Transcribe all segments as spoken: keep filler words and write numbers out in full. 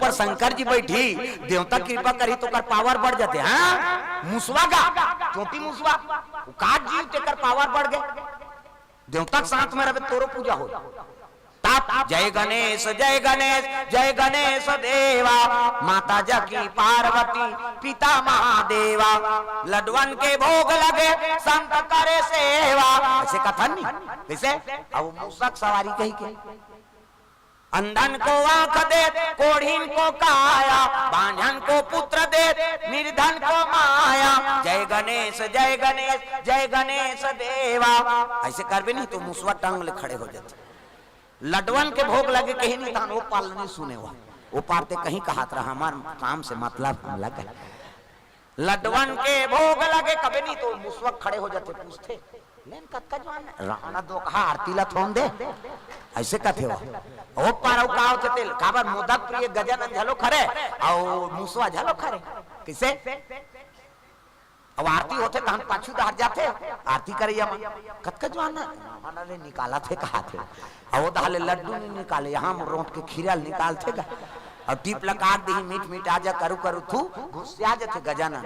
ऊपर शंकर जी बैठी, देवता कृपा करही तो ओकर पावर बढ़ जाथे। हाँ, मुसवा गा, चोटी मुसवा, वो का जीव तेकर पावर बढ़ गे। देवता के साथ में रहे तोरो पूजा हो। तब जय गणेश, जय गणेश, जय गणेश देवा, माता जकी पार्वती, पिता महादेवा, लडवन के भोग लगे, संत करे सेवा। ऐसे कथन नहीं, कैसे? अब मुसक सवारी कही के, अंधन को आंख दे, कोढ़िन को काया, बांझन को पुत्र दे, निर्धन को माया। जय गणेश, जय गणेश, जय गणेश देवा। ऐसे करबे नहीं तो मुसवा टंग ले खड़े हो जाथे। लडवन के भोग लगे कहीं नहीं, तहान वो पार नहीं सुने हुआ। वो पार ते कहीं कहात रहा, हमार काम से मतलब हम लगे। लडवन के भोग लगे कबे नहीं तो मुसवा खड़े हो जाथे, पूछथे, "लेन कतका जुवान हे?" "रावणा दोकहा आरती ला थोन दे।" ऐसे कथे हो। ओ पार अउ का होथे तेल? काबर मोदक प्रिय गजानन झलो खरे, अउ मुसवा झलो खरे। किसे? अब आरती होथे तहन पाछू डहर जाथे, आरती करैया मन। "कतका जुवान हे?" "रावणा ले निकालत हे," कहाथे। अउ ओ डहर ले लड्डू नहीं निकाले, यहाँ रोट के खीरा ल निकालथे गा। अउ टीप लगा दिही, मीठ मीठ आ जा, करू करू थू, घुसिया जाथे गजानन।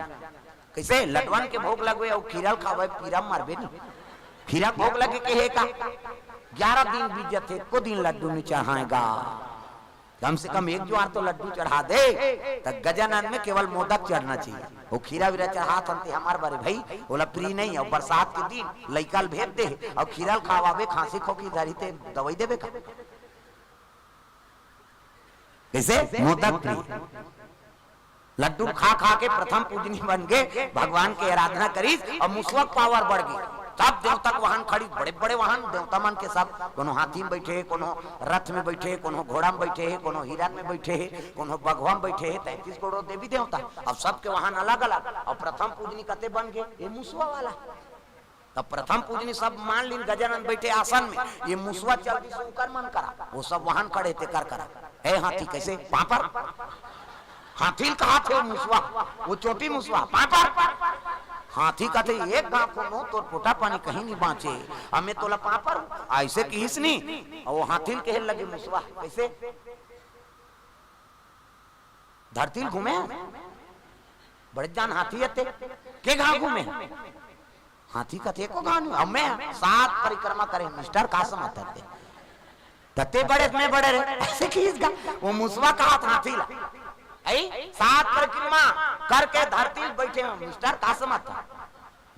कैसे? लडवन के भोग लगवे अउ खीरा ल खावे, पीरा मरबे नहीं। खीरा के भोग लगे के हे का? ग्यारह दिन बीत जाथे, एको दिन लड्डू नहीं चढ़ाएगा। कम से कम एक जुवार तो लड्डू चढ़ा दे। त गजानन में केवल मोदक चढ़ना चाहिए। वो खीरा वीरा चढ़ात हन ते हमार बरे भाई, ओला प्रिय नहीं। अउ बरसात के दिन लइका ल भेज दे, अउ खीरा ल खावाबे, खांसी खोखी धरी ते दवाई देबे का? कैसे? मोदक प्रिय। लड्डू खा खा के प्रथम पूजनी बन गे, भगवान के आराधना करिस अउ मुसवा के पावर बढ़ गे। सब देवता के वाहन खड़ी, बड़े बड़े वाहन देवता मन के सब, कोनो हाथी में बैठे हे, कोनो रथ में बैठे हे, कोनो घोड़ा में बैठे हे, कोनो हिरन में बैठे हे, कोनो बघवा में बैठे हे, तैंतीस करोड़ देवी देवता। अब सबके वाहन अलग अलग। अब प्रथम पूजनी कते बन गे? ये मुसवा वाला। तब प्रथम पूजनी सब मान लीन, गजानन बैठे आसन में, ये मुसवा चल दिस ओकर मन करा, वो सब वाहन खड़े तेकर करा। "ए हाथी, कैसे पापर?" हाथी ल कहाथे वो मुसवा, वो चोटी मुसवा, "पापर।" हाथी कथे, "एक घाव कोनो तोर पोटा पानी कहीं नहीं बाँचे, अब मैं तोला पापर हूँ।" ऐसे किहिस नहीं, अउ वो हाथी ल कहे लगे मुसवा, "कैसे?" धरती ल घूमे, बड़े जान हाथी हे ते, के घाव घूमे? हाथी कथे, "एको घाव नहीं, अब मैं सात परिक्रमा करे, मिस्टर, का समझत हे?" "त ते बड़े, मैं बड़े रे।" ऐसे किहिस गा, वो मुसवा कहाथे हाथी ला, "ऐ, सात परिक्रमा करके धरती ल बैठे हो, मिस्टर, का समझत हे?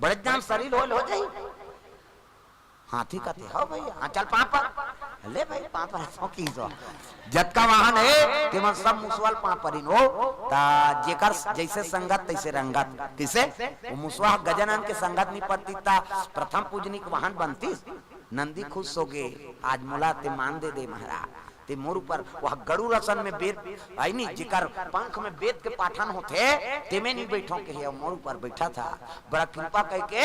बड़े जान शरीर होल हो जाही।" हाथी कथे, "हो भैया, हाँ, चल पाँव पर।" ले भाई, पाँव पर सो की सो। जतका वाहन हे, तेमन सब मुसवा ल पाँव परिन हो। त जेकर जैसे संगत, तैसे रंगत। किसे? वो मुसवा गजानन के संगत नहीं परतिस त प्रथम पूजनी के वाहन बनतिस। नंदी खुश हो गे, "आज मोला ते मान दे दे महाराज।" ते मोर ऊपर, वह गरुड़ असन में बेत, आई नी, जेकर पंख में बेत के पाठन होथे, तेमे नहीं बैठो के हे, मोर ऊपर बैठा था। बड़ा कृपा करके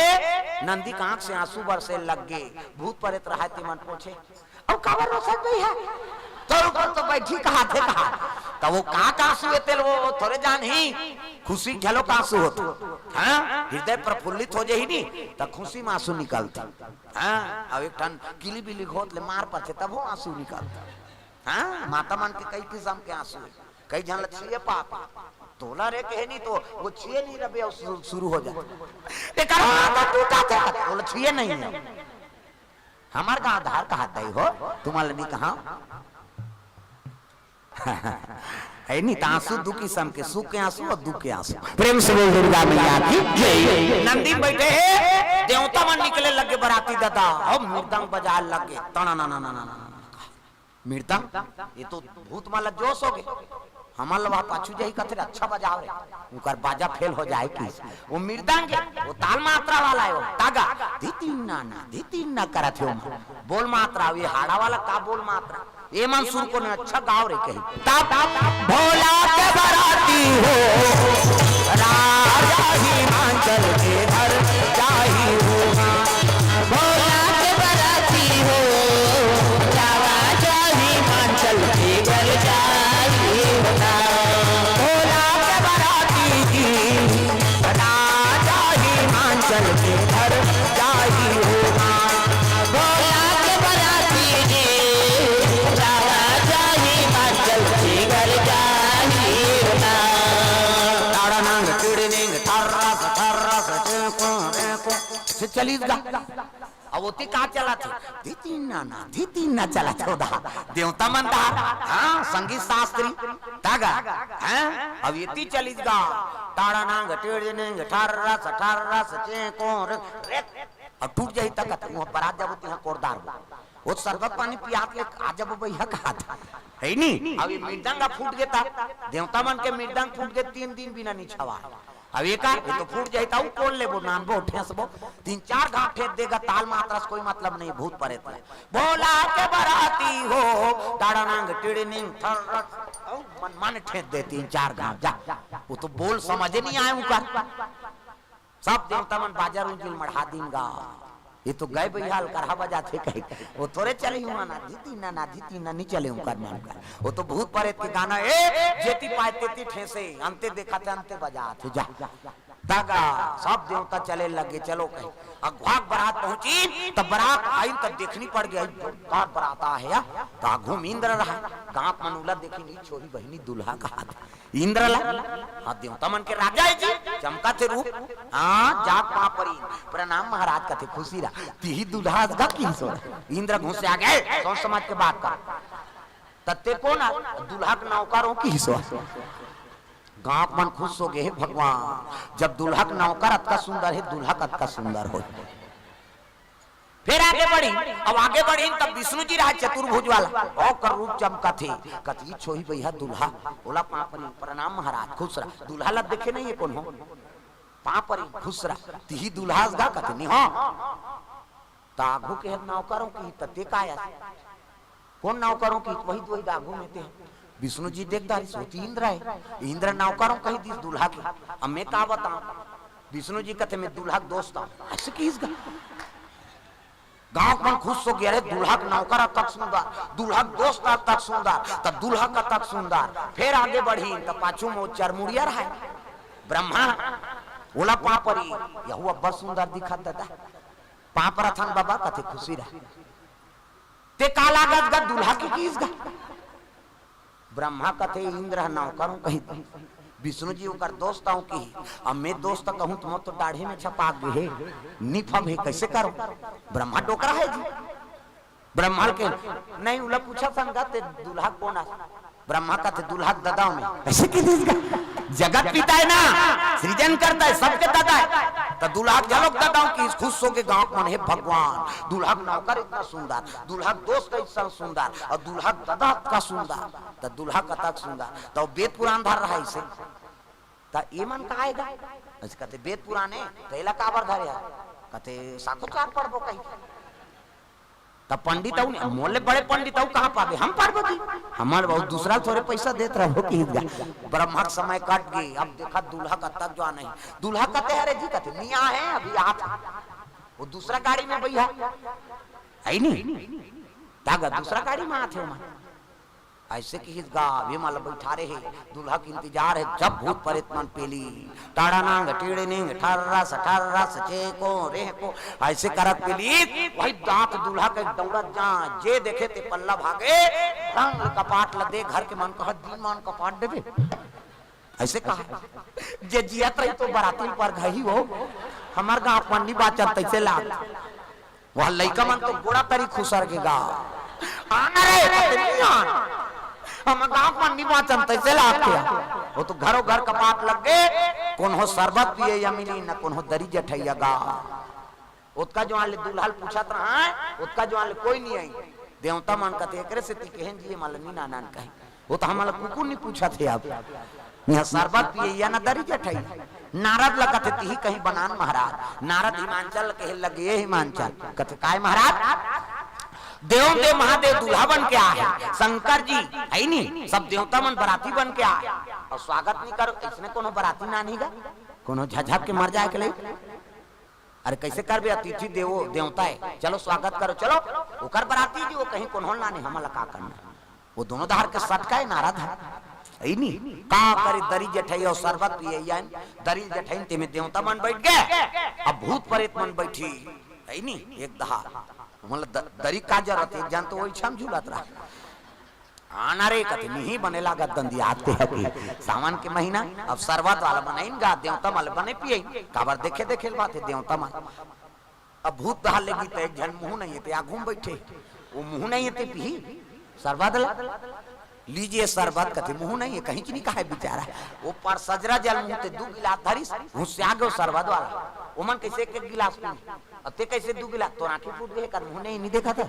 नंदी के आंख से आंसू बरसे लग गे। भूत परेत रहा हे, तेमन पूछे, "अब काबर रोसत नहीं है? तोर ऊपर तो बैठी कहाथे कहा।" त वो का, का आंसू हे तेल, वो थोरे जान ही, खुशी घलो का आंसू होथे। हाँ, हृदय प्रफुल्लित हो जाही नी, त खुशी में आंसू निकलथे। हाँ, अब एक ठन किली बिली होत ले मार परथे, तब वो आंसू निकलथे। हाँ, माता मन के कई किसम के आंसू हे। कई झन ल छिए पाप हे। तोला रे कहे नहीं तो वो छिए नहीं रबे अउ शु-, शुरू हो जाथे। एकर हाथ टूटा थे, तोला छिए नहीं हे। हमार गांव धार कहा दई हो, तुम्हार नहीं कहा। है नहीं, त आंसू दू किसम के, सुख के आंसू अउ दुख के आंसू। प्रेम से बोल दुर्गा मैया की जय। नंदी में बैठे हे, देवता मन निकले लगे बराती दादा, अब मृदंग बजाए लगे, तना ना ना ना ना ना। मृदंग, ये तो भूत मन ला जोश हो गे। हमन ला वह पाछू जाही कथे, "अच्छा बजाव रे।" उनकर बाजा फेल हो जाए कि वो मृदंग हे, वो ताल मात्रा वाला हे, वो तागा। धी तीन ना ना, धी तीन ना करत हे ओमन। बोल मात्रा, ये हाड़ा वाला का बोल मात्रा? ये मन सुर को ने अच्छा गाव रे कही। तब भोला के बराती हो, राजा हिमाचल के घर जाही हो। भोला के बराती हो, राजा हिमाचल के घर जाई होता। भोला के बराती, राजा हिमाचल के घर जाई होता। भोला के बराती जी, राजा हिमाचल के घर जाई से चलिस गा। अब ओती का चलत हे? धितिन ना ना, धितिन ना चलत हे ओदा। देवता मन दार, हाँ, संगीत शास्त्री, तागा, हाँ, अब एती चलिस गा। ताड़ा नांग, टेढ़ निंग, ठर्रस, ठर्रस, चेंकोर, रे। अब टूट जाही तकत, वहाँ बरात जाबो तिहाँ कोरदार हो। वो शरबत पानी पियात ले आ जाबो भैया कहत। है नी? अब ये मृदंग फूट गे ता, देवता मन के मृदंग फूट गे, तीन दिन बिना नी छवा। अब एका, ये तो फूट जाही ता, ऊ कोर लेबो, नानबो, ठेसबो। तीन चार घाव ठेस देगा, ताल मात्रा से कोई मतलब नहीं, भूत परेत ले। भोला के बराती हो, ताड़ा नांग, टिड़निंग, ठर्रस, अउ मन मन ठेस दे तीन चार घाव, जा। वो तो बोल समझ नहीं आए उनका। सब देवता मन बाजा रुंजिल मढ़ा दिन गा। ये तो गए भैया, अलकरहा बजाथे कही। वो थोरे चले हुआ ना, धितिन ना, ना, धितिन ना, नहीं चले उनकर मन का। वो तो भूत परेत के गाना, ए, जेती पाए तेती ठेसे, अंते देखा थे, अंते बजाथे, जा। तगा, सब देवता चले लगे, चलो कही। अगुवाक बरात पहुंची, तब बरात आई, तब देखनी पड़ गई, जोरदार बरात आ है, या? तो आघू में इंद्र रहा, गांव मन उला देखी, नहीं छोरी बहिनी दूल्हा का हाथ। इंद्र ला, हाँ, देवता मन के राजा है जी, चमका थे रूप। हाँ, जात पाँव परी, प्रणाम महाराज कथे, खुशी रहा। तिही दूल्हा हस गा किहिस ओ। इंद्र घुस आगे, कौन समाज के बात कर? तत्ते कौन आ? दूल्हा के नौकर हो किहिस ओ। गांव मन खुश हो गए, हे भगवान, जब दूल्हा के नौकर अतका सुंदर है, दूल्हा कतका सुंदर हो। फिर आगे बढ़ी, अब आगे बढ़ी तब विष्णु जी रहा चतुर्भुज वाला, ओकर रूप चमकत हे, कथी छोही भैया दूल्हा, ओला पाँव परी, प्रणाम महाराज, खुश रहा। दूल्हा ला देखे नहीं है कौन हो, पाँव परी, खुश रहा, तिही दूल्हा हस गा कथे, नहीं हो। त आघू के नौकर हो कि तते काया, कौन नौकर हो कि वही, वही आघू में ते। विष्णु जी देख डारिस, वो तो इंद्र है, इंद्र नौकर हो कही दिस दूल्हा के, अब मैं का बताऊं? विष्णु जी कथे, मैं दूल्हा के दोस्त हूँ, ऐसे किहिस गा। गांव मन खुश हो गया, अरे दूल्हा के नौकर अतक सुंदर, दूल्हा के दोस्त अतक सुंदर, त दूल्हा कतक सुंदर। फिर आगे बढ़ी त पाछू में वो चरमुड़िया रहा है, ब्रह्मा, ओला पाँव परी, यहू अब्बड़ सुंदर दिखत दादा, पाँव परथन बाबा कथे खुशी रहा। ते का लागस गा दूल्हा के किहिस गा? ब्रह्मा कथे इंद्र ह नौकर हो कही, विष्णु जी ओकर दोस्त हो कही, अब मैं दोस्त कहूँ त मोर तो डाढ़े में छपा गे हे, निफब हे, कैसे करो? ब्रह्मा डोकरा है जी। ब्रह्मा के नहीं उला पूछा संगत, ते दूल्हा कौन आ? ब्रह्मा कथे दूल्हा के ददा में, ऐसे किहिस गा? जगत पिता है ना, सृजन करता है, सबके ददा है। त दूल्हा के घलोक ददा हो किहिस, खुश हो के गांव मन, हे भगवान, दूल्हा के नौकर इतना सुंदर, दूल्हा के दोस्त ऐसा सुंदर और दूल्हा के ददा का सुंदर, त दूल्हा कतक सुंदर, त वो वेद पुराण धर रहा है इसे। त ये मन का आएगा? ऐसे कथे वेद पुराण है, त एला काबर धरे है? कथे साखोचार पढ़बो कही। त पंडित अऊ नहीं, मोले बड़े पंडित अऊ कहाँ पाबे? हम पार्वती, हमर बहुत दूसरा थोरे पैसा देत रहो कि गा। ब्रह्मा के समय कट गए, अब देखा दूल्हा कतक जो आना है। दूल्हा कथे, अरे जी कथे, मियाँ है, अभी आत है। वो दूसरा गाड़ी में भैया, है नहीं? तागा दूसरा गाड़ी में आते हो मन। ऐसे किहिस गा, विमल बैठा रहे, दूल्हा के इंतजार है, जब भूत परेत मन पेली। टाड़ा नांग, टीड़े निंग, ठर्रस, ठर्रस, चे को, रेह को, ऐसे करत पेली, वही दांत दूल्हा के दौड़त जा, जे देखे ते पल्ला भागे, रंग कपाट ल दे, घर के मन कहा, "दिन मान कपाट देबे?" ऐसे कहा, "जे जियत रही तो बराती पर घही हो, हमर गांव पन्नी बाचन तैसे लाग।" वह लइका मन तो गोड़ा तरी खुसर के गा। आना रे, कते नहीं आना। हम गांव मन नहीं बाचन, तैसे लागते हैं। वो तो घरों घर कपाट लग गए, कोनो शरबत पिए या मिली, न कोनो दरी जठैया गा। ओतका जो आले दूल्हा ल पूछत रहा है, ओतका जो आले कोई नहीं आई। देवता मन कथे, "एकरे से ती केहन जिए मालनी नानान कहे।" वो तो हमला कुकुर नहीं पूछत हे अब। यहाँ शरबत पिए या न दरी जठई। नारद ल कथे तिही कहीं बनान महाराज। नारद हिमांचल ल कहे लगे, "ये हिमांचल।" कथे, "काय महाराज?" "देव देव महादेव दूल्हा बन के आए हैं। शंकर जी है नी, सब देवता मन बराती बन के आए हैं। और स्वागत नहीं करो, इसने कोनो बराती ना नहीं गा? कोनो झझक के मर जाए के लिए?" अरे कैसे करबे, अतिथि देवो देवता है, चलो स्वागत करो, चलो। ओकर बराती जी, वो कहीं कोनो ना नहीं, हमला का करना। वो दोनों धार के सटकाए नारद है, है नी? का करे, दरी जठई और शरबत पिए यान, दरी जठई ते में देवता मन बैठ गए, अब भूत परेत मन बैठी, है नी? एक धार, मतलब द-, दरी का जरूरत है, एक जन तो वही छम झूलत रहा। आना रे कथे, निही बने लागत दंदी आते हके। सावन के महीना, अब शरबत वाला बनाइन गा, देवता मन बने पिए, काबर देखे देखे बात है देवता मन। अब भूत धर लेगी त एक झन मुंह नहीं हे ते आगू में बैठे, वो मुंह नहीं हे ते पीही सरबत ला। लीजिए सरबत कथे, मुंह नहीं हे, कहीं की नहीं कहा है बेचारा। वो पार सजरा जल मुंह ते दू गिलास धरिस, घुसिया गयो सरबत वाला। ओमन कैसे एक एक गिलास पी, अब ते कैसे दू गिलास? तोर आंखी फूट गए, कर मुंह नहीं, नहीं देखा था।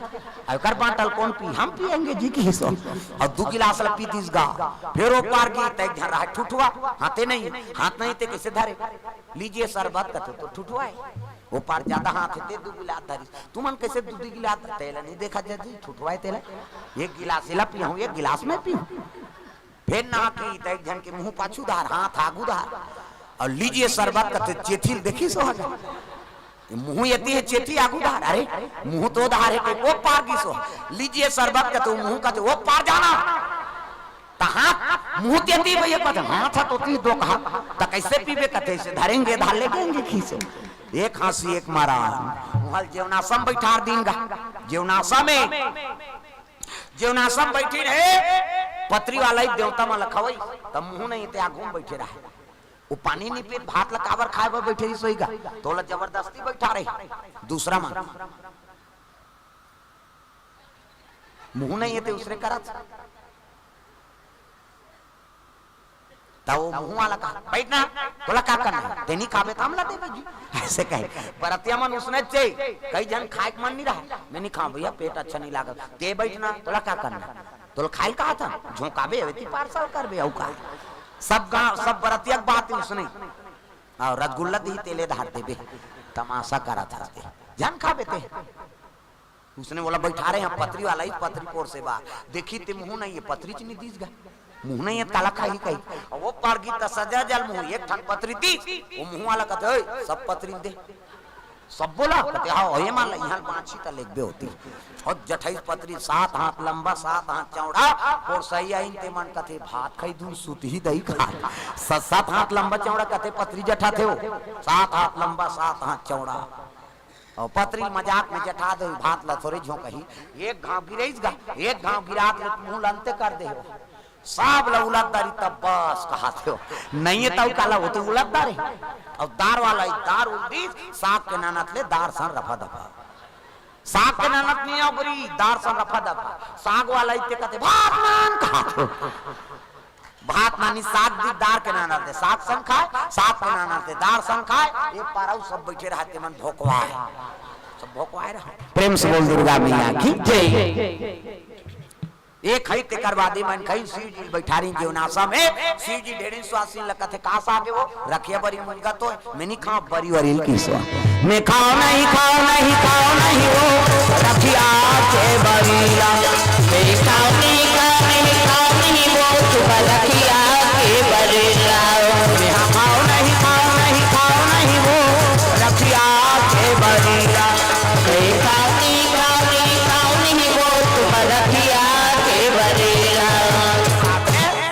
अब कर बांटल कौन पी? हम पियेंगे जी की सो। और दू गिलास ला पी दिस गा। फिर वो पार गी त एक झन रहा ठुठुआ, हाथे नहीं, हाथ नहीं ते कैसे धरे? लीजिए सरबत कथे तो ठुठुआ हे। वो पार ज्यादा हाथ हे ते दू गिलास धरिस। तुमन कैसे दू दू गिलास? तेला नहीं देखा जी, ठुठुआ हे तेला। एक गिलास एला पियाहूं, एक गिलास मैं पीहूं। फिर ना की त एक झन के मुंह पाछू धार, हाथ आगू धार। और लीजिए सरबत कथे चेथी ल देखिस हो। ये मुंह एती हे, चेथी आगू धार। अरे, मुंह तो धार हे, ते वो पार गिस हो। लीजिए सरबत कथे, मुंह कथे वो पार जाना। त हाथ, मुंह तेती भैया कथे, हाथ ह तो ती दो कहा, त कैसे पीबे कथे, इसे धरेंगे, धार ले देंगे खीसे। एक हाँसी, एक मारा। उहल जेवनासम बैठार दीन गा। जेवनासम में, जेवनासम बैठी रहे, पतरी वाला ही देवता मन ल खवई, त मुंह नहीं ते आगू में बैठे रहे। वो पानी नहीं पीत, भात ला काबर खाए बर बैठे ही सोई गा, तोला जबरदस्ती बैठा रही। दूसरा मन मुंह नहीं हे ते उसने करत। त वो मुंह वाला कहा, "बैठ ना, तोला का करना हे? ते नहीं खाबे त हमला देबे जी।" ऐसे कहे। बरतिया मन उसने चे, कई झन खाए के मन नहीं रहा, "मैं नहीं खाऊं भैया, पेट अच्छा नहीं लागत।" "ते बैठ ना, तोला का करना? तोला खाए ल कहा था, झोंकाबे, अबे ती पार्सल करबे, अउ का?" सब गांव, सब बरतिया के बात ही उसने। और रसगुल्ला दी, तेले धार देबे, तमाशा करा था ते। झन खाबे ते। उसने बोला, "बैठा रहे हैं पतरी वाला ही, पतरी पोर से बा। देखी ते मुंह नहीं हे, पतरी च नहीं दीस गा। मुंह नहीं हे, काला खाही कही।" और वो पार गी त सजा जल मुंह, एक ठन पतरी दीस, वो मुंह वाला कथे, "ओए, सब पतरी दे।" सब बोला, कथे, "हाँ, ये मान ला, यहाँ बांची त लेगबे होती।" और जठई पतरी सात हाथ लंबा, सात हाथ चौड़ा, और सही आइन ते मन कथे, "भात खाई दून, सुत ही दई खा।" स-, सात हाथ लंबा चौड़ा कथे, पतरी जठा थे वो, सात हाथ लंबा, सात हाथ चौड़ा। और पतरी मजाक में जठा दे, भात ला थोरे झोंकही। एक घाव गिरइस गा, एक घाव गिरात ले मुंह लंते कर दे हो। साग ला उलत दारी तब बस कहा थे हो। नहीं हे तब काला वो तो उलत दारे। और दार वाला ही दार उलदीस, साग के नानत ले दार सन रफा दफा। साग के नानत नहीं हो गुरी, दार सन रफा दफा। साग वाला इते कथे, "भात नान" कहा थे हो। भात नानी साग दी, दार के नाना दे साग संग खाए, साग के नाना दे दार संग खाए। एक पार अउ सब बैठे रहा, ते मन भोकवाए, सब भोकवाए रहा। प्रेम से बोल दुर्गा मैया की जय। एक हई तेकर बादी मन खई शिव जी बैठारी जेवनासा में, शिव जी ढेरी स्वासिन ल कथे, "का साग हे वो?" "रखिया बरी मुनगा तो मैं नहीं खाओ, बरी वरील की सो।" "मैं खाओ नहीं, खाओ नहीं, खाओ नहीं वो रखिया के बरीला।" "मैं खाओ नहीं, खाओ नहीं, खाओ नहीं वो तुम रखिया के बरीला।" "मैं खाओ नहीं, खाओ नहीं, खाओ नहीं वो रखिया के बरीला।" "मैं खाओ नहीं, खाओ नहीं, खाओ नहीं वो तुम रखिया के बरीला।"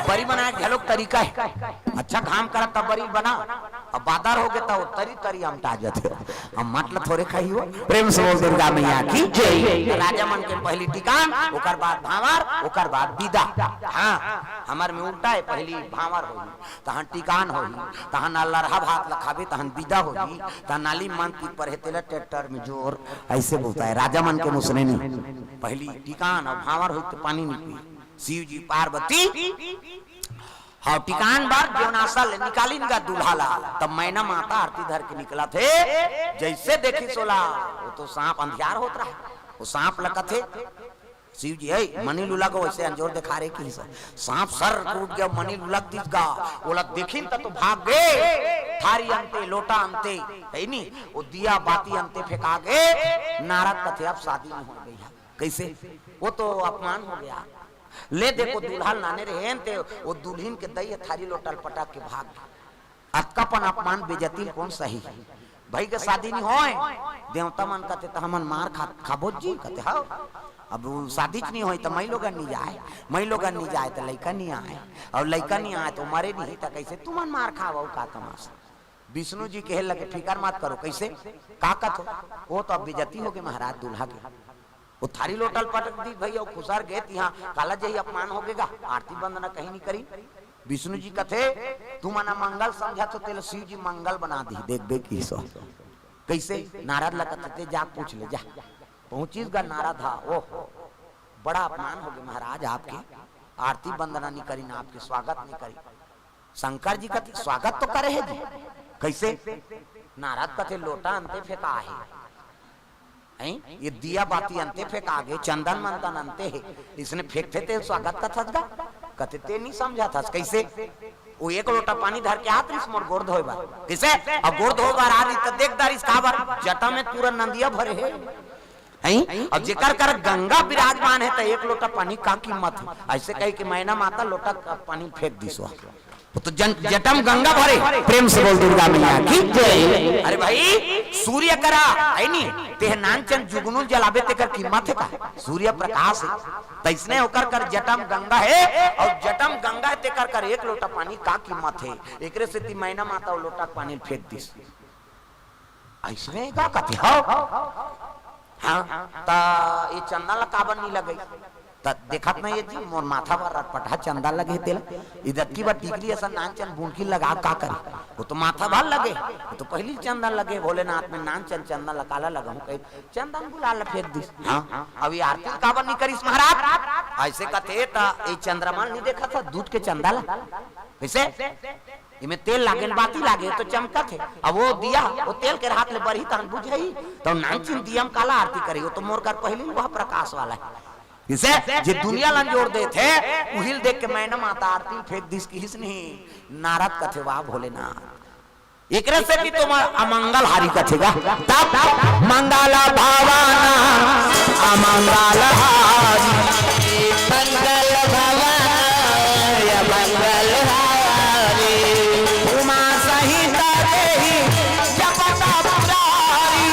बरी बनाए घलोक तरीका हे। अच्छा घाम करत तब बरी बना, अब बादर हो गए तो तरी तरी अमटा जाते हो। अब मत ल थोरे खाई हो। प्रेम से बोल दुर्गा मैया की जय। राजा मन के पहली टिकान, ओकर बाद भांवर, ओकर बाद विदा। हाँ, हमर में उल्टा हे, पहली भांवर होही, तहां टिकान होही, तहां ना लरहा भात ल खाबे, तहां विदा होही, तहां नाली मन पी पर हे तेला ट्रैक्टर में जोर, ऐसे बोलता है। राजा मन के मुसने नहीं, पहली टिकान और भांवर होही तो पानी नहीं पी। शिव जी पार्वती हाँ, टिकान बर जेवनासा ले निकालिन गा दूल्हा ला, तब मैना माता आरती धर के निकलत हे। जैसे देखिस ओला, वो तो सांप अंधियार होत रहा, वो सांप ल कथे, "शिव जी, ए, मनी ल उलग," वैसे अंजोर देखा रहे कि सांप सर कूद गया, मनी ल उलग दिस गा, ओला देखिन त तो भाग गे, थारी अंते, लोटा अंते, हे नी, वो दिया बाती अंते फेंका गे। नारद कथे, "अब शादी नहीं हो गई है।" कैसे? वो तो अपमान हो गया। ले देखो, दूल्हा लाने रहे ते, वो दुल्हिन के दई थारी लोटा ल पटक के भाग गे। अतका पन अपमान बेइज्जती ल कौन सही? भाई के शादी नहीं होय, देवता मन कथे, "त हमन मार खा, खाबो जी?" कथे, "हाँ।" अब वो शादी च नहीं होय, त मई लोगन नहीं जाए, मई लोगन नहीं जाए, त लइका नहीं आए, और लइका नहीं आए, त मरे नहीं, त कैसे तुमन मार खाओ? का तमाशा? विष्णु जी कहे लगे, "फिकर मत करो।" कैसे? का कथो? वो तो अब बेइज्जती हो गई महाराज दूल्हा के। वो थारी लोटा ल पटक दिस भई, वो खुसर गे तिहाँ, काला जही अपमान हो गेगा, आरती वंदना कहीं नहीं करी। विष्णु जी कथे, "तुमन अमंगल समझत हो, तेला शिव जी मंगल बना दिही, देखबे की सो।" कइसे? नारद ला कथे, "ते जाके पूछ ले, जा।" पहुंचिस गा नारद हा, "ओह, बड़ा अपमान होगे महाराज आपके, आरती वंदना नइ करिन, आपके स्वागत नइ करिन।" शंकर जी कथे, "स्वागत तो करे हे जी।" "कइसे?" नारद कथे, "लोटा अंते फेंका हे।" हैं? ये दिया बाती अंते फेंका गे, चंदन मंदन अंते हे, इसने फेंकथे ते स्वागत कथस गा? कथे ते नहीं समझा था, कैसे? वो एक लोटा पानी धर के आत रहिस मोर गोड़ धोए बर, कैसे? अब गोड़ धोए बर आ रही तो देख दारिस काबर जटा में पूरा नंदिया भरे हे, हैं? अब जेकर कर गंगा विराजमान है तो एक लोटा पानी का कीमत है? ऐसे कह के मैना माता लोटा का पानी फेंक दिस वहाँ। वो तो जन, जटम गंगा भरे। प्रेम से बोल दुर्गा मैया की जय। अरे भाई, सूर्य करा है नी, तेह नानचन जुगनू ल जलाबे तेकर कीमत है का? सूर्य प्रकाश है, तैसने ओकर कर जटम गंगा है, और जटम गंगा है तेकर कर एक लोटा पानी का कीमत है। एकरे सेती मैना माता वो लोटा के पानी ल फेंक दिस। अइसने का कथे हो? हाँ, त ये चंदा ला काबर नहीं लगे? त देखत नहीं है जी, मोर माथा बर रटपटहा चंदा लगे हे तेला। इदतकी बर टिकली असन नानचन बुनकी लगा का करे? वो तो माथा भर लगे, वो तो पहली चंदा लगे, भोलेनाथ में नानचन चंदा ला काला लगा हूँ कही, चंदन गुलाल ला फेंक दिस। हाँ, अब ये आरती काबर नहीं करिस महाराज? ऐसे कथे त ये चंद्रमा नहीं देखा था, दूध के चंदा ला। कैसे? इमे तेल लागे न बाती लागे तो चमकत हे। अब वो दिया, वो तेल के हाथ ले बरही तहन बुझही, तो नानचिन दिया म काला आरती करी, वो तो मोर कर पहली वह प्रकाश वाला है। इसे जे दुनिया ला जोर देथे, उहिल देख के मैना माता आरती फेंक दिस किहिस नहीं। नारद कथे, "वाह भोलेनाथ।" एकरे से भी तुम अमंगल हारी कथेगा। तब मंगल भवन अमंगल हारी। मंगल भवन अमंगल हारी। उमा सहित देहि जपत पुरारी।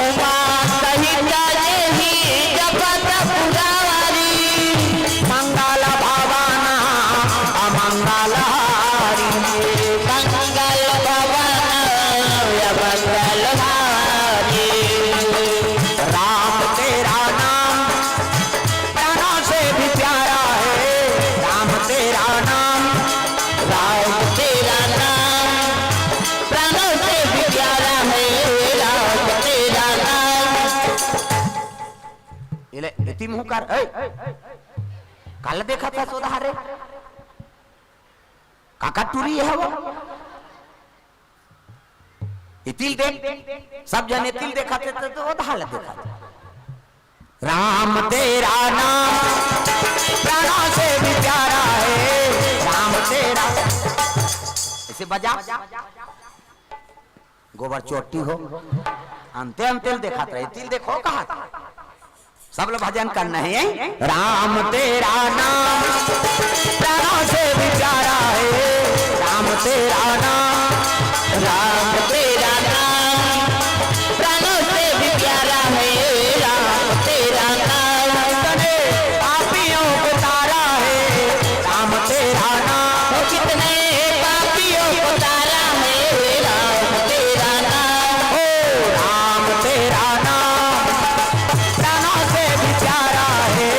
उमा सहित देहि जपत पुरारी। मंगल भवन अमंगल हारी। मंगल भवन अमंगल हारी। राम तेरा नाम प्राणों से भी प्यारा है। राम तेरा नाम, राम तेरा नाम प्राणों से भी प्यारा है। राम तेरा नाम। ये ले, इति मुंह कर, ए, काला देखत हस ओदे रे? काका टूरी है वो? इतिल देख, सब जन इतिल देखत हे तो, तो ओदे ला देखत हे। राम तेरा नाम प्राणों से भी प्यारा है, राम तेरा। ऐसे बजा, गोबर चोटी हो, अंते अंते ल देखत रहे, इतिल देखो कहा। सब लोग भजन करना है, यही। राम तेरा नाम प्राणों से भी प्यारा है। राम तेरा नाम, राम तेरा नाम प्राणों से भी प्यारा है। राम तेरा नाम कितने पापियों को तारा है। राम तेरा नाम, वो कितने पापियों को तारा है। राम तेरा नाम, ओ राम तेरा नाम प्राणों से भी प्यारा है।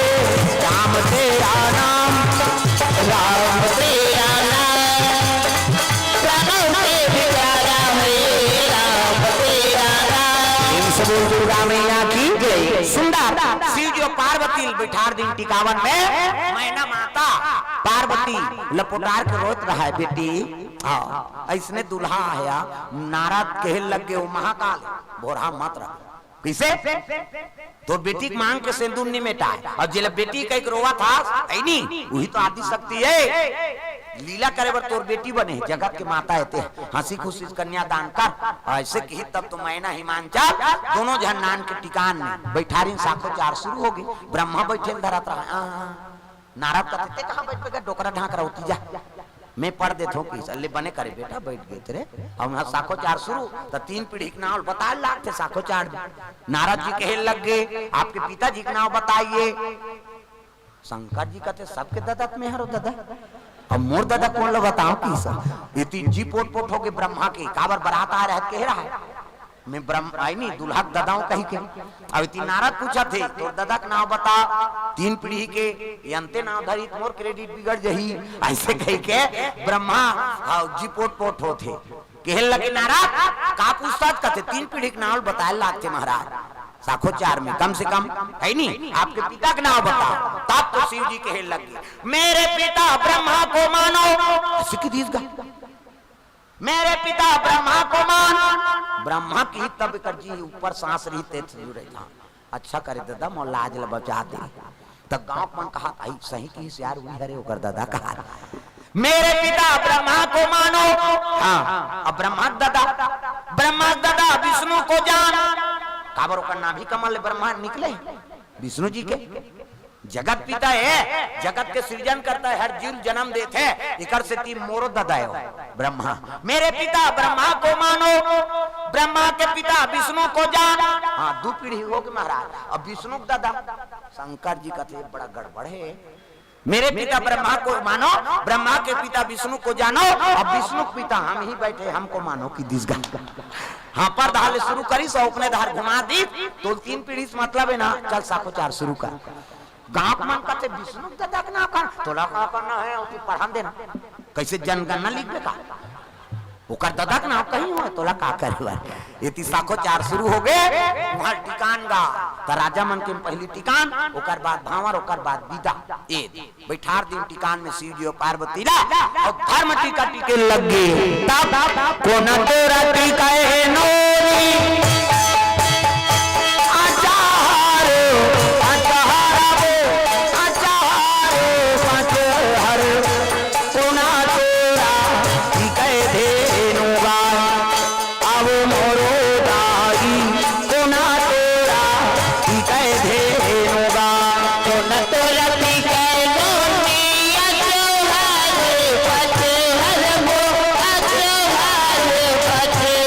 राम तेरा नाम, राम तेरा नाम प्राणों से भी प्यारा है। राम तेरा नाम। प्रेम से बोल दुर्गा मैया की जय। सुंदर शिव जी पार्वती ल बैठार दिन टिकावन में मैना माता पार्वती लपोटार के रोत रहा है, "बेटी, हाँ, ऐसने दुल्हा आया।" नारद कहे लग गए, "वो महाकाल है, भोरहा मत रह।" कैसे? तोर बेटी के मांग के सेंदूर नहीं मेटाए, और जेला बेटी कह के रोवा था, ऐ नहीं, वही तो आदि शक्ति है। लीला करे बर तोर बेटी बने, जगत के माता है ते, हंसी खुशी से कन्या दान कर। ऐसे कही तब तो मैना हिमांचल दोनों झन नान के टिकान में बैठारिन, साखोचार शुरू हो गई। ब्रह्मा बैठे ल धरत रहा, आ, नारद कथे, "ते कहाँ बैठ के डोकरा ढांक रहा होती जा, मैं पढ़ देत हूँ।" कि ले बने करे बेटा, बैठ गए तेरे। और वहाँ साखोचार शुरू, तो तीन पीढ़ी के नाम बता लागथे साखोचार में। नारद जी कहे लग गए, "आपके पिताजी के नाम बताइए।" शंकर जी कहते, "सबके ददा त मैं हरो ददा, अब मोर ददा कोन ला बताओ?" कि सब इतनी जी पोट पोट हो गए ब्रह्मा के, काबर बरात आ रहा है, कह रहा है, "मैं ब्रह्म आईनी दुल्हा के ददा हूँ," कही के। अब इतनी नारद पूछत हे, "तोर ददा के नाम बता।" तीन पीढ़ी के अंते नाम धरी त मोर credit बिगड़ जही, ऐसे कही के ब्रह्मा, हाँ, जी पोट पोट होत हे। कहे लगे नारद, "का पूछथस?" कथे, "तीन पीढ़ी के नाव बताए लागथे महाराज, साखोचार में कम से कम, है नी? आपके पिता के नाव बताओ।" तब तो शिव जी कहे लगे, "मेरे पिता ब्रह्मा को मानो।" अइसे कहि दिस गा, "मेरे पिता ब्रह्मा को मान।" ब्रह्मा के, तब कर जी ऊपर सांस रहिथे, रहिथे। अच्छा करे ददा, मोर लाज ल बचा दे। त गांव मन कहा, "आई सही कहिस यार, उही हरे ओकर ददा कहा, मेरे पिता ब्रह्मा को मानो।" हाँ, अब ब्रह्मा के ददा, ब्रह्मा के ददा विष्णु को जान। काबर ओकर नाभि कमल ले ब्रह्मा निकले, विष्णु जी के। जगत पिता हे, जगत के सृजन करता हे, हर जीव जन्म देथे, एकर सेती मोरो ददा हे ब्रह्मा। "मेरे पिता ब्रह्मा को मानो, ब्रह्मा के पिता विष्णु को जान।" हाँ, दू पीढ़ी हो गे महाराज। अब विष्णु के ददा शंकर जी कथे, "बड़ा गड़बड़ हे।" "मेरे पिता ब्रह्मा को मानो, ब्रह्मा के पिता विष्णु को जानो, अब विष्णु के पिता हम ही बैठे, हमको मानो" कहि दिस गा। हाँ, पर डहर ले शुरू करिस, ओकने डहर घुमा दिस, तो तीन पीढ़ी से मतलब हे ना, चल साखोचार शुरू कर। गांव के मन कथे, "विष्णु के ददा के नाव का, तोला का करना हे, अउ तू पढ़न देना, कइसे जनगणना लिखबे का?" ओकर ददा के नाव कहीं होय, तोला का करे बर? एती साखोचार शुरू हो गे, उहां टिकान गा। त राजा मन के पहिली टिकान, ओकर बाद भांवर, ओकर बाद बिदा। ए बइठार दिन टिकान में शिव जी अउ पार्वती ला, अउ धर्म टीका टीके लग गे। तब कोन तोरा टीकाय नोरी, अचार, अचार, अचार, अचार। कोन तोरा टीकाय धेनु गा, अब मोरो दाई, कोन तोरा टीकाय धेनु गा। कोन तोरा टीकाय नोरी, अचार, अचार, अचार, अचार।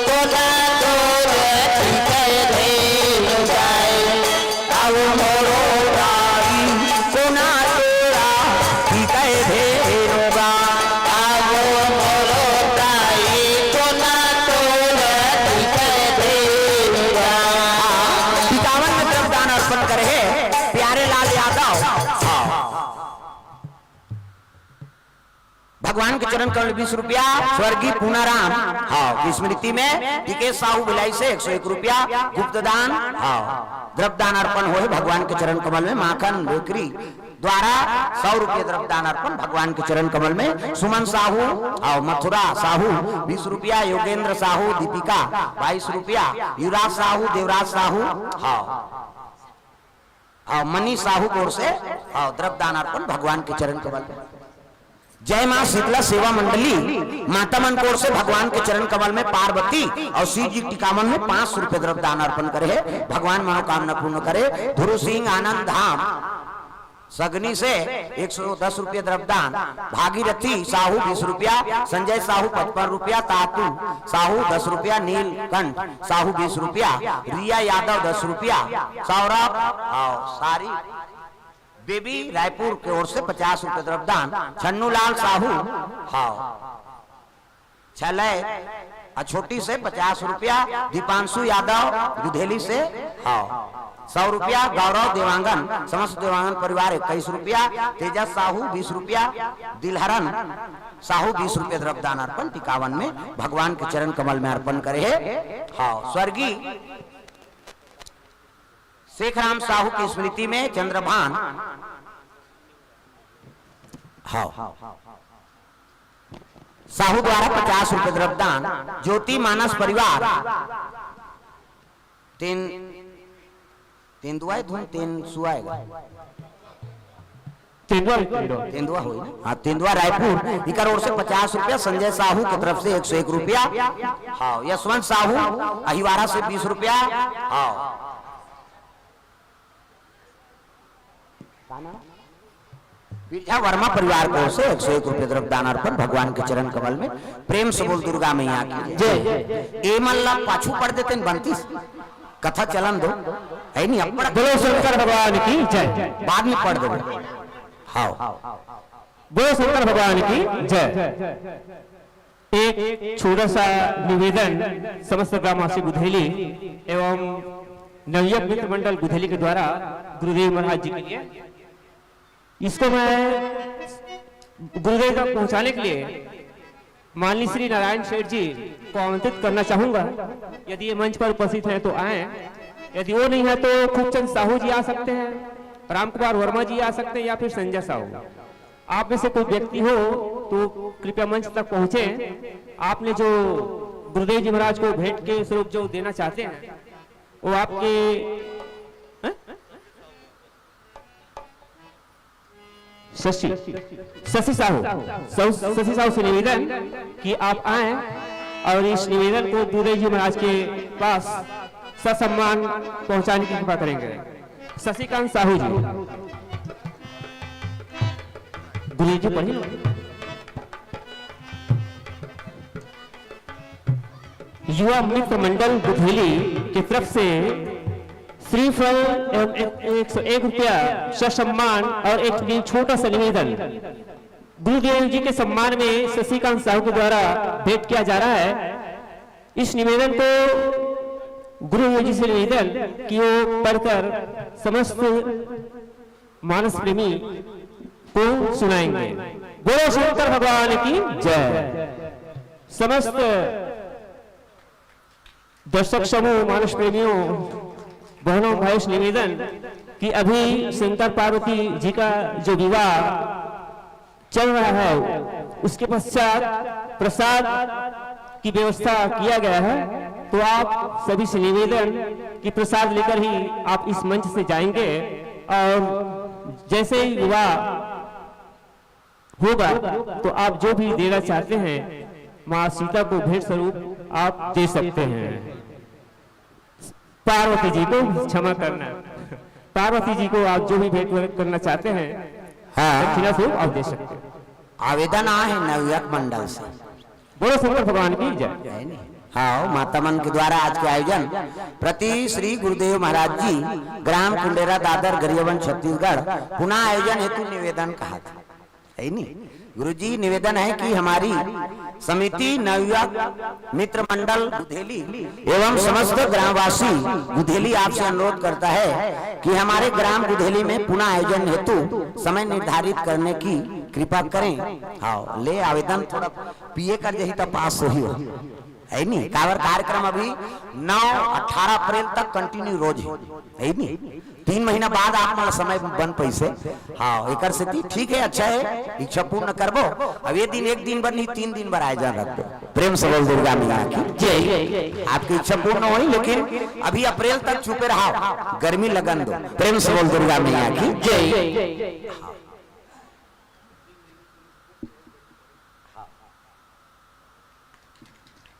कोन तोरा टीकाय धेनु गा। अब मोरो दाई, कोन तोरा टीकाय धेनु गा। अब मोरो दाई, कोन तोरा टीकाय धेनु गा। हाँ, टिकावन में द्रव्य दान अर्पण करे हे प्यारे लाल यादव। हाँ। भगवान के चरण कमल बीस रुपया, स्वर्गीय पूनाराम, हाँ, की स्मृति में टिकेश साहू भिलाई से एक सौ एक रुपया, गुप्त दान, हाँ, द्रव्य दान अर्पण होय भगवान के चरण कमल में, माखन बेकरी द्वारा सौ रुपया द्रव्य दान अर्पण भगवान के चरण कमल में, सुमन साहू, हाँ, मथुरा साहू बीस रुपया, योगेंद्र साहू, दीपिका बाईस रुपया, युवराज साहू, देवराज साहू, हाँ, हाँ, मनीष साहू की ओर से, हाँ, द्रव्य दान अर्पण भगवान के चरण कमल में। जय माँ शीतला सेवा मंडली, माता मन की ओर से भगवान के चरण कमल में पार्वती अउ शिव जी के टिकावन में पाँच सौ रुपया द्रव्य दान अर्पण करे हे। भगवान मनोकामना पूर्ण करे। ध्रुव सिंह आनंद धाम सगनी से एक सौ दस रुपया द्रव्य दान, भागीरथी साहू बीस रुपया, संजय साहू पचपन रुपया, तातू साहू दस रुपया, नीलकंठ साहू बीस रुपया, रिया यादव दस रुपया, सौरभ, हाँ, सारी बेबी रायपुर की ओर से पचास रुपया द्रव्य दान, छन्नूलाल साहू, हाँ, छलय अछोटी से पचास रुपया, दीपांशु यादव गुधेली से, हाँ, सौ रुपया, गौरव देवांगन, समस्त देवांगन परिवार इक्कीस रुपया, तेजस साहू बीस रुपया, दिलहरन साहू बीस रुपया द्रव्य दान अर्पण टिकावन में भगवान के चरण कमल में अर्पण करे हे। हाँ, स्वर्गीय शेखराम साहू की स्मृति में चंद्रभान, हाँ, साहू द्वारा पचास रुपया द्रव्य दान, ज्योति मानस परिवार, तेन, तेंदुआ धुन, तेंसुआ हे गा। तेंदुआ भी पीरो। तेंदुआ होई ना? हाँ, तेंदुआ रायपुर, इकर ओर से पचास रुपया, संजय साहू की तरफ से एक सौ एक रुपया, हाँ, यशवंत साहू अहिवारा से बीस रुपया, हाँ, का नाम? बिरजा वर्मा परिवार की ओर से एक सौ एक रुपया द्रव्य दान अर्पण भगवान के चरण कमल में। प्रेम से बोल दुर्गा मैया की जय। ए मन ला पाछू पढ़ देते न बनतीस, कथा चलन दो, हे नी? अब पढ़ बोलो शंकर भगवान की जय। बाद में पढ़ देबो। हाँ। बोलो शंकर भगवान की जय। एक छोटा सा निवेदन समस्त ग्रामवासी गुधेली एवं नवयुवक मित्र मंडल गुधेली के द्वारा गुरुदेव महाराज जी के लिए, इसको मैं गुरुदेव तक पहुंचाने के लिए माननीय श्री नारायण सेठ जी को आमंत्रित करना चाहूंगा। यदि ये मंच पर उपस्थित हैं तो आए, यदि वो नहीं है तो खूबचंद साहू जी आ सकते हैं, रामकुमार वर्मा जी आ सकते हैं, या फिर संजय साहू। आप में से कोई व्यक्ति हो तो कृपया मंच तक पहुंचे। आपने जो गुरुदेव जी महाराज को भेंट के स्वरूप जो देना चाहते हैं, वो आपके, हैं? शशि, शशि साहू, साहू, शशि साहू से निवेदन कि आप आए और इस निवेदन को गुरुदेव जी महाराज के पास ससम्मान पहुंचाने की कृपा करेंगे। शशिकांत साहू जी, गुरुदेव जी पढ़िए। युवा मित्र मंडल गुधेली की तरफ से श्रीफल एवं एक, एक सौ एक रुपया ससम्मान और एक छोटा सा निवेदन गुरुदेव जी के सम्मान में शशिकांत साहू के द्वारा भेंट किया जा रहा है। इस निवेदन को गुरुदेव जी से निवेदन कि वो पढ़कर समस्त मानस प्रेमी को सुनाएंगे। बोलो शंकर भगवान की जय। समस्त दर्शक समूह, मानस प्रेमियों, बहनों, भाइयों से निवेदन कि अभी शंकर पार्वती जी का जो विवाह चल रहा है, उसके पश्चात प्रसाद की व्यवस्था किया गया है। तो आप सभी से निवेदन कि प्रसाद लेकर ही आप इस मंच से जाएंगे और जैसे ही विवाह होगा तो आप जो भी देना चाहते हैं माँ सीता को भेंट स्वरूप आप दे सकते हैं। पार्वती जी को क्षमा करना, पार्वती जी को आप जो भी भेंट करना चाहते हैं हाँ। दक्षिणा स्वरूप आप दे सकते हैं। आवेदन आए हे नवयुवक मंडल से। बोलो शंकर भगवान की जय। है नी? हाँ, माता मन के द्वारा आज के आयोजन प्रति श्री गुरुदेव महाराज जी, ग्राम कुंडेरा, दादर, गरियाबंद, छत्तीसगढ़, पुनः आयोजन हेतु निवेदन कहा था। है नी? गुरुजी, निवेदन है कि हमारी समिति नवयुवक मित्र मंडल गुधेली एवं समस्त ग्रामवासी गुधेली आपसे अनुरोध करता है कि हमारे ग्राम गुधेली में पुनः आयोजन हेतु समय निर्धारित करने की कृपा करें। हाँ, ले आवेदन थोड़ा पिए कर जही त पास होही हो। है नी? काबर कार्यक्रम अभी नौ, अठारह अप्रैल तक continue रोज है। है नी? तीन महीना बाद आप मन समय बन पैसे। हाँ, एकर सेती ठीक है, अच्छा है, इच्छा पूर्ण करबो। अब ये दिन एक दिन बर नहीं, तीन दिन बर आयोजन रखबो। प्रेम से बोल दुर्गा मैया की जय। आपकी इच्छा पूर्ण होही, लेकिन अभी अप्रैल तक चुपे रहा, गर्मी लगन दो। प्रेम से बोल दुर्गा मैया की जय।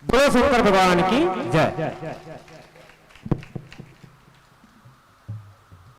बोलो शंकर भगवान की जय।